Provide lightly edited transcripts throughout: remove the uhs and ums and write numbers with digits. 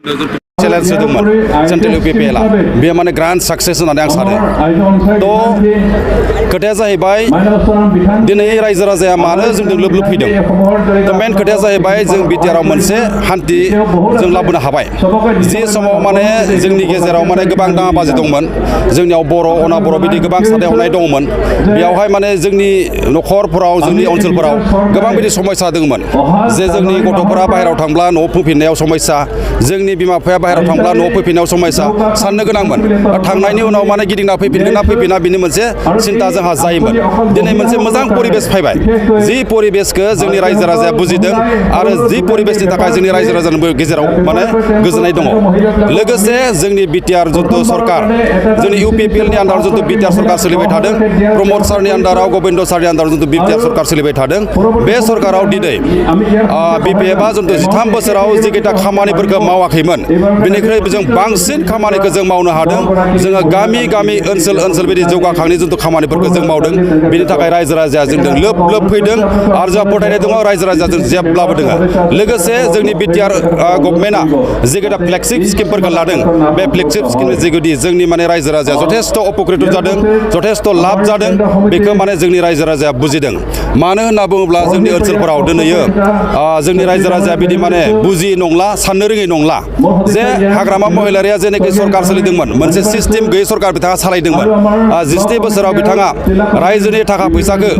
Challenge होदोंमोन central इउपिपिएलआ बे माने ग्रान्ड साक्सेस होननानै आं सानो थ' खोथाया जाहैबाय दिनै रायजो राजाया मानो जोंजों लोब लोब फैदों थ' मेन खोथाया जाहैबाय जों बिटिआरआव मोनसे हान्थि जों लाबोनो हाबाय जि समाव माने जोंनि गेजेराव माने गोबां दाङाबाजि दंमोन जोंनियाव बर' अना बर' बिदि गोबां साननाय हनाय दंमोन बेयावहाय माने जोंनि न'खरफोराव जोंनि ओनसोलफोराव गोबां बिदि समस्या दंमोन जे जोंनि गथ'फोरा बाहेरायाव थांब्ला न'आव फैफिननायाव समस्या जोंनि बिमा बिफाया बाहेरायाव थांब्ला न'आव फैफिननायाव समस्या साननो गोनांमोन थांनायनि उनाव माने गिदिंना फैफिनगोन ना फैफिना बिनि मोनसे सिन्ता जोंहा जायोमोन दिनै मोनसे मोजां परिबेस फैबाय जि परिबेसखौ जोंनि रायजो राजाया बुजिदों आरो जि परिबेसनि थाखाय जोंनि रायजो राजानि गेजेराव माने गोजोननाय दङ लोगोसे जोंनि बिटिआर जिथु सरकार जोंनि इउपिपिएलनि आन्दाराव जिथु बिटिआर सरकार सोलिबाय थादों प्रमद सारनि आन्दाराव गबिन्द सारनि आन्दाराव जिथु बिटिआर सरकार सोलिबाय थादों बे सरकाराव दिनै बिपिएफआ जिथु 13 बोसोराव जिखिथा खामानिफोरखौ मावाखैमोन बेनिख्रुइ जों बांसिन खामानिखौ जों मावनो हादों जोङो गामि गामि ओनसोल ओनसोल बिदि जौगाखांनाय जिथु खामानिफोरखौ जों मावदों बेनि थाखाय रायजो राजाया जोंजों लोब लोब फैदों आरो जोंहा फोथायनाय दङ रायजो राजाजों जेब्लाबो दङ लोगोसे जोंनि बिटिआर गभर्नमेन्टआ जिखिथा फ्लेगशिप स्किमफोरखौ लादों बे फ्लेगशिप स्किमनि जिगुदि जोंनि माने रायजो राजाया जथेस्थ' उपकृत जादों जथेस्थ' लाब जादों बेखौ माने जोंनि रायजो राजाया बुजिदों मानो होनना बुङोब्ला जोंनि ओनसोलफोराव दिनैयो जोंनि रायजो राजाया बिदि माने बुजि नंला साननो रोङै नंला जे हाग्रामा महिलारिया जेनाखि सरकार सोलिदोंमोन मोनसे सिस्टेम गैयै सरकार बिथाङा सालायदोंमोन 17 बोसोराव बिथाङा रायजोनि थाखा फैसाखौ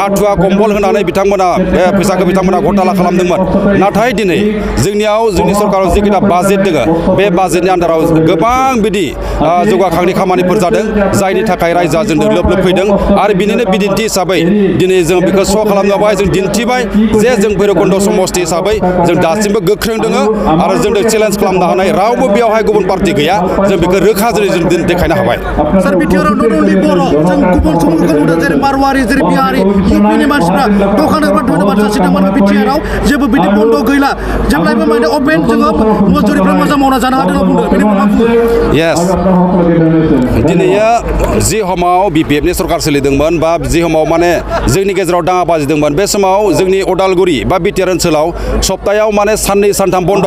आथुवा कम्बल होनानै बिथांमोना फैसाखौ बिथांमोना घटाला खालामदोंमोन नाथाय दिनै जोंनियाव जोंनि सरकाराव जिखिथा बाजेट दङ बे बाजेटनि आन्दाराव गोबां बिदि जौगाखांनाय खामानिफोर जादों जायनि थाखाय रायजोआ जोंजों लोब लोब फैदों आरो बिनिनो बिदिन्थि हिसाबै दिनै जों बेखौ श' खालामबाय जों दिन्थिबाय जे जों भैरबकुन्द समस्ति हिसाबै जों दासिमबो गोख्रों दङ आरो जोंनो चेलेन्ज खालामनो हानाय रावबो बेयावहाय गुबुन पार्टि गैया जों बेखौ रोखा जों देखायनो हाबाय सार बिटिआरआव नट अनलि बर' जों गुबुन सुबुंफोरखौ नुदों जेरै मारवारि जेरै बिहारि इउपिनि मानसिफ्रा दखानदारफ्रा धन्यबाद जासिदों मानोना बिटिआरआव जेबो बिदि बन्द गैला जेब्लायबो माने अपेन जोङो मजुरिफ्रा मोजां मावना जानो हादों बुंदों बेनि मा बुङो येस दिनैयो जि समाव बिपिएफनि सरकार सोलिदोंमोन बा जि समाव माने जोंनि गेजेराव दाङा बाजिदोंमोन बे समाव जोंनि अदालगुरि बा बिटिआर ओनसोलाव सप्तायाव माने साननै सानथाम बन्द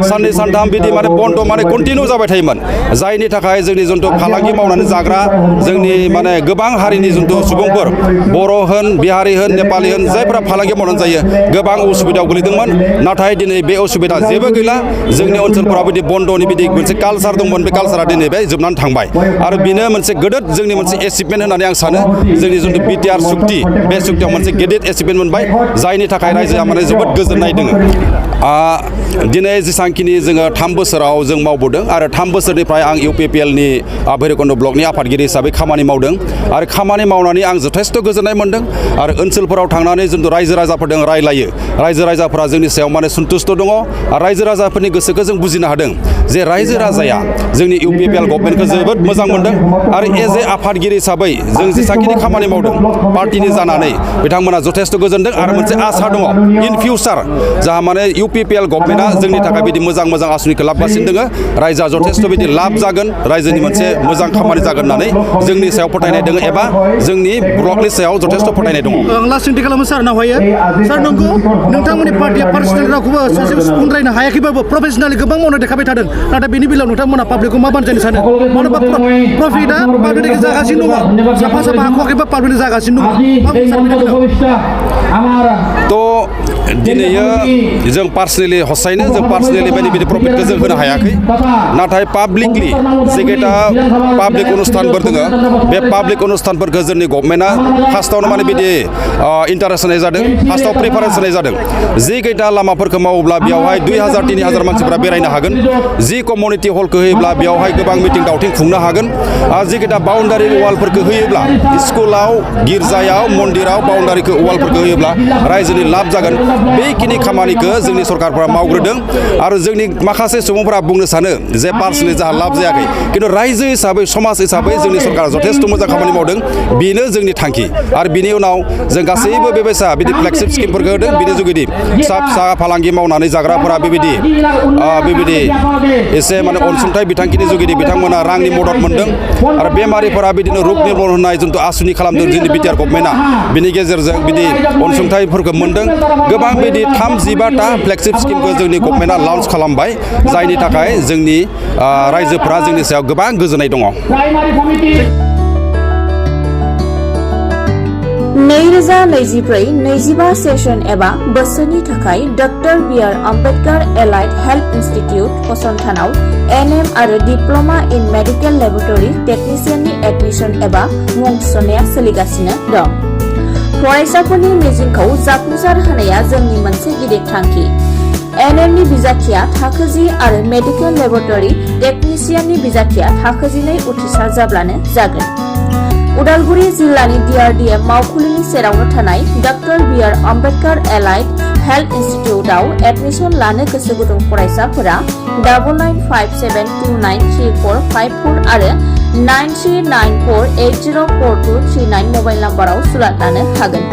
साननै सानथाम बिदि माने बन्द माने कन्टिनिउ जाबाय थायोमोन जायनि थाखाय जोंनि जिथु फालांगि मावनानै जाग्रा जोंनि माने गोबां हारिनि जिथु सुबुंफोर बर' होन बिहारि होन नेपालि होन जायफोरा फालांगि मावनानै जायो गोबां उसुबिदायाव गोलैदोंमोन नाथाय दिनै बे उसुबिदा जेबो गैला जोंनि ओनसोलफोराव बिदि बन्दनि बिदि मोनसे कालसार दंमोन बे कालसारा दिनै बे जोबनानै थांबाय आरो बेनो मोनसे गोदोर जोंनि मोनसे एचिभमेन्ट होननानै आं सानो जोंनि जिथु बिटिआर सुक्ति बे सुक्तियाव मोनसे गेदेर एचिभमेन्ट मोनबाय जायनि थाखाय रायजोआ माने जोबोद गोजोननाय दङ दिनै जेसांखिनि जोङो 3 बोसोराव जों मावबोदों आरो 3 बोसोरनिफ्राय आं इउपिपिएलनि भैरबकुन्द ब्लकनि आफादगिरि हिसाबै खामानि मावदों आरो खामानि मावनानै आं जथेस्थ' गोजोननाय मोनदों आरो ओनसोलफोराव थांनानै जिथु रायजो राजाफोरजों रायलायो रायजो राजाफोरा जोंनि सायाव माने सन्तुष्ट दङ आरो रायजो राजाफोरनि गोसोखौ जों बुजिनो हादों जे रायजो राजाया जोंनि इउपिपिएल गभर्नमेन्टखौ जोबोद मोजां मोनदों आरो एज ए आफादगिरि हिसाबै जों जेसांखिनि खामानि मावदों पार्टिनि जानानै बिथांमोना जथेस्थ' गोजोनदों आरो मोनसे आसा दङ इन फिउचार जाहा माने इउपिपिएल गभर्नमेन्टआ जोंनि थाखाय बिदि मोजां मोजां आसनिखौ लाबोगासिनो दङ रायजोआ जथेस्थ' बिदि लाब जागोन रायजोनि मोनसे मोजां खामानि जागोन होननानै जोंनि सायाव फोथायनाय दङ एबा जोंनि ब्लकनि सायाव जथेस्थ' फोथायनाय दङ लास्ट सोंथि खालामो सार नावहायो सार नंगौ नोंथांमोननि पार्टिया पार्सनेल रावखौबो सासे बुंद्रायनो हायाखैबाबो प्रफेसनेलि गोबां मावनो देखायबाय थादों नाथाय बेनि बेलायाव नोंथांमोना पाब्लिकखौ मा बानजायनो सानो मानोबा प्रफिटआ पाब्लिकनि जागासिनो दङ साफा साफा हाख'वाखैबा पाब्लिकनि जागासिनो दङ थ' दिनैयो जों पार्सनेलि हसायनो जों पार्सनेलि बायदि बिदि प्रफिटखौ जों होनो हायाखै नाथाय पाब्लिकलि जिखिथा पाब्लिक अनुस्थानफोर दङ बे पाब्लिक अनुस्थानफोरखौ जोंनि गभर्नमेन्टआ फार्स्टआवनो माने बिदि इन्टारेस्ट होनाय जादों फार्स्टआव प्रिफारेन्स होनाय जादों जिखिथा लामाफोरखौ मावोब्ला बेयावहाय 2000-3000 मानसिफोरा बेरायनो हागोन जि कमिउनिटि हलखौ होयोब्ला बेयावहाय गोबां मिटिं दावथिं खुंनो हागोन आरो जिखिथा बाउन्डारि वालफोरखौ होयोब्ला स्कुलाव गिर्जायाव मन्दिराव बाउन्डारिखौ वालफोरखौ होयोब्ला रायजोनि लाब जागोन बेखिनि खामानिखौ जोंनि सरकारफोरा मावग्रोदों आरो जोंनि माखासे सुबुंफोरा बुंनो सानो जे पार्सनेलि जाहा लाब जायाखै खिन्थु रायजो हिसाबै समाज हिसाबै जोंनि सरकारा जथेस्थ' मोजां खामानि मावदों बेनो जोंनि थांखि आरो बिनि उनाव जों गासैबो बेबायसा बिदि फ्लेगशिप स्किमफोरखौ होदों बिनि जुगिदि फिसा फिसा फालांगि मावनानै जाग्राफोरा बेबायदि एसे माने अनसुंथाइ बिथांखिनि जुगिदि बिथांमोना रांनि मदद मोनदों आरो बेमारिफोरा बिदिनो रोग निर्मल होनाय जिथु आसुनि खालामदों जोंनि बिटिआर गभर्नमेन्टआ बिनि गेजेरजों बिदि अनसुंथाइफोरखौ मोनदों गोबां गोबां बिदि 35टा फ्लेगशिप स्किमखौ जोंनि गभर्नमेन्टआ लन्च खालामबाय जायनि थाखाय जोंनि रायजोफोरा जोंनि सायाव गोबां गोजोननाय दङ 2024-25 सेसन एबा बोसोरनि थाखाय doctor BR. Ambedkar allied health institute फसंथानाव एनएम आरो डिप्ल'मा इन मेडिकेल लेबरेटरी टेक्निशियाननि एडमिशन एबा मुं थिसननाया सोलिगासिनो दं। फरायसाफोरनि मिजिंखौ जाफुंसार होनाया जोंनि मोनसे गिदिर थांखि। एनएमनि बिजाथिया थाखो 10 आरो मेडिकेल लेबरेटरी टेक्निशियाननि बिजाथिया थाखो 12 उथ्रिसार जाब्लानो जागोन। उदालगुरि जिल्लानि DRDM मावखुलिनि सेरावनो थानाय doctor BR. Ambedkar allied health इन्स्टिट्यूटआव admission लानो गोसो गुदुं फरायसाफोरा 9957293454 आरो 9394804239 मबाइल नाम्बाराव सुलाद लानो हागोन।